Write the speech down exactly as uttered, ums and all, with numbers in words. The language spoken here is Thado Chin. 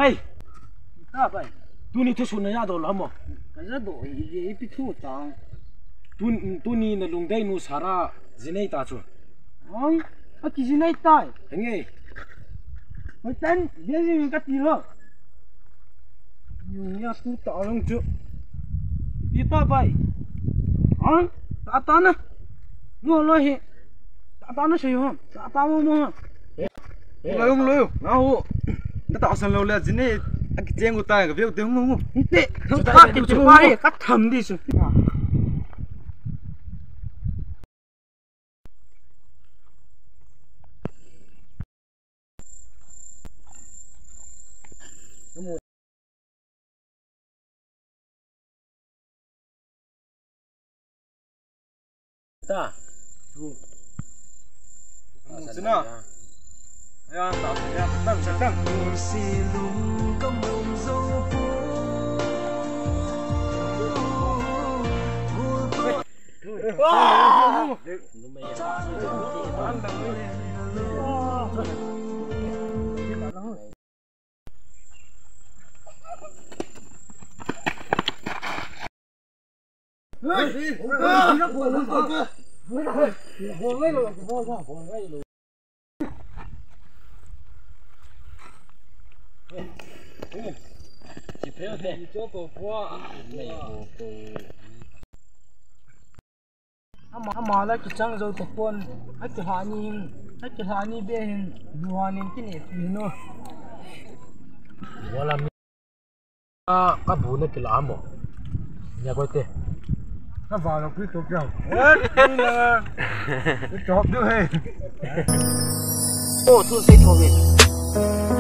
Ai. Ta bai. Tuni thusoh na jado lou ham? Ka jado e, ipi thu tang. Tun, tuni na lungdei nu Sara jinei ta chu. Hong, a kijinei tai. Henge. Hoi tan, bia jing ka ti lou. Yu ya tu ta long chu. Pi ta bai. Hong, ta ta na. Ngo lou hi. Ta ta na sei ho. Ta ta mo mo. Lou, lou. Nga hu. Na ta san lou le jinei. A kicheng u tai ka veu te hung hung. Te. Chu ta ta ki chu bai. Ka tham di su. Ta. Chu. Chu na. Ya, ta, ya, ta, ta, ta. Ama, ama la kichang jou tapon, a kilha ni hin, a kilha ni be hin, duha nin kine pi no. Wala mi, a, ka bu na kila mo. Nya ko te. Ka ba lo ki to kyang. Eh, ni na. Ki to do he. Oh, tu sei tho ve.